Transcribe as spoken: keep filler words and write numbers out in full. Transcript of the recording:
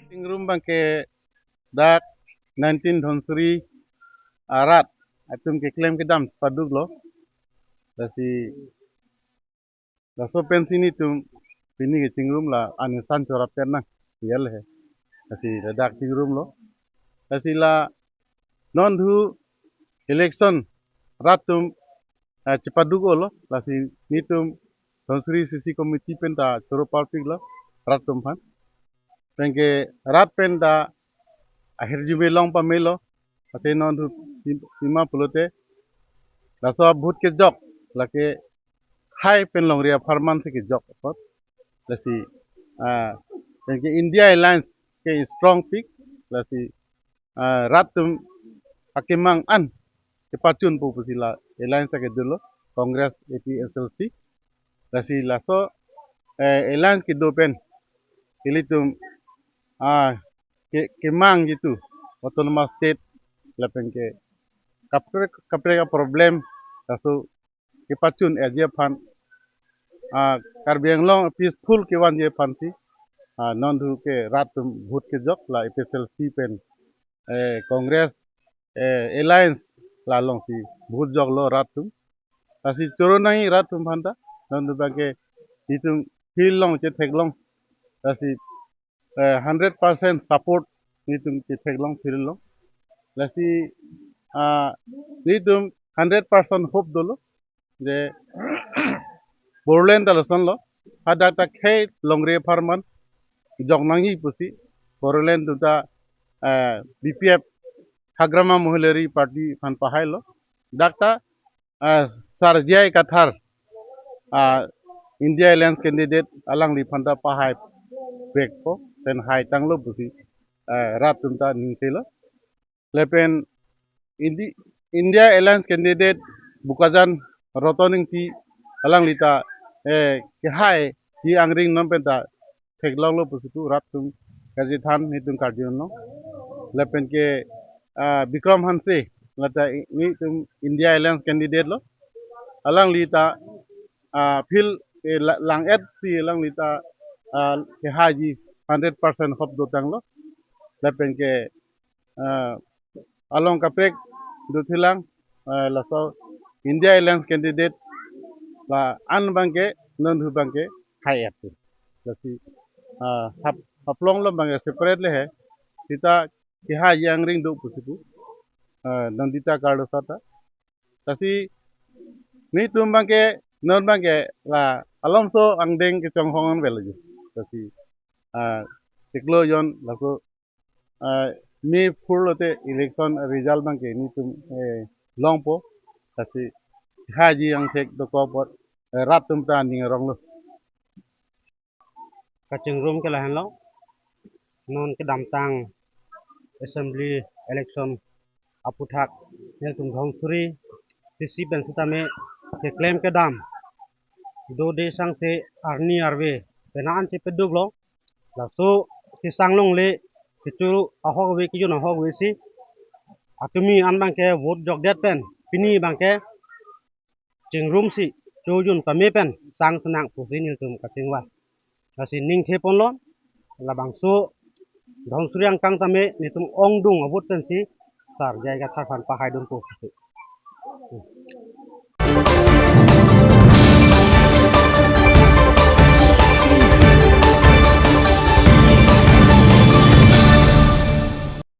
Chingrum abangke dak nineteen Dhansiri arat atum keklem kedam paduklo. Lasi laso pensi netum pini kechingrum la aning san chorap pen nang yel he. Lasi ladak chingrumlo. Lasi la non thu election rat atum, eh, chepaduk-olo. Lasi netum Dhansiri C C committee pen ta choro parpiklo rat atum aphan. Penke rat pen ta ahirjume long pamelo. Ate non thu sim-, sima pulote laso vote kejok lake hai pen longri apharman si kejok apot. Lasi, ah, penke India Alliance ke strong pik, lasi, ah, rat atum akemang an kepachunpo pusi la alliance ta kedolo, Congress, A P H L C. Lasi laso, eh, alliance kedo pen ilitum, ah, ke, kemang gitu, autonomous state lapenke kaprek kaprek a problem laso kepachun-eji aphan, ah, Karbi Anglong peaceful kevanji aphansi, ah, non thu ke rat atum vote kejok la A P H L C pen, eh, Congress, eh, Alliance la alongsi vote joklo rat atum. Lasi choro nangji rat atum aphan ta, non thu abangke netum field along chetheklong. Lasi, eh, hundred percent support netum chetheklong field along. Lasi, ah, netum hundred percent hope dolo je Bodoland ta lasonlo, hadak ta khei longri apharman jok nangji pusi Bodoland atum ta, eh, B P F, Hagrama Mohorial Party aphan pahailo. Dak ta, ah, Sar J I Kathar, ah, India Alliance candidate alangliphan ta pahai vekpo, pen haitanglo pusi, ah, rat atum ta ningthelo. Lapen Indi-, India Alliance candidate Bokajan Roton Engti alangli ta, eh, kehaiji angring non pen ta theklonglo pusi pu rat atum kachethan netum karjulong. Lapenke, ah, Bikram Hanse, lata i-, netum India Alliance candidate lo. Alangli ta, ah, field, eh, la-, lang-et si alangli ta, ah, kehaiji hundred percent hope dotanglo. Lapenke, ah, along kaprek dothulang, ah, laso India Alliance candidate la-an abangke non thu abangke hai-et. Lasi, ah, hap-, haplonglo abangke separate le he. Sita kehaiji angring do pusi pu, ah, Nandita Kardasa ta. Lasi netum abangke non abangke la alomso angdeng kechonghong an velo ji. Lasi, ah, chiklo jon laso, ah, May four lote election result abangke netum, eh, longpo. Lasi haiji angthek dokok apot, eh, rat atum ta aning aronglo. Kachingrum ke lahenlo. Non kedamtang assembly election aphuthak nelitum Dhansiri C C pen sitame keklem kedam dode sangse arni arve pen an chepaduklo. Laso kesang longle kecho ahok ave, kejun ahok ave si atumi an abangke vote jokdet pen pini abangke chingrumsi chojun pame pen sang senang pusi nelitum kachingvai. Lasi ningtheponlo, labangso Dhansiri angkang tame netum ongdung a-vote pensi Sar J I Kathar aphan pahaidunpo pusi.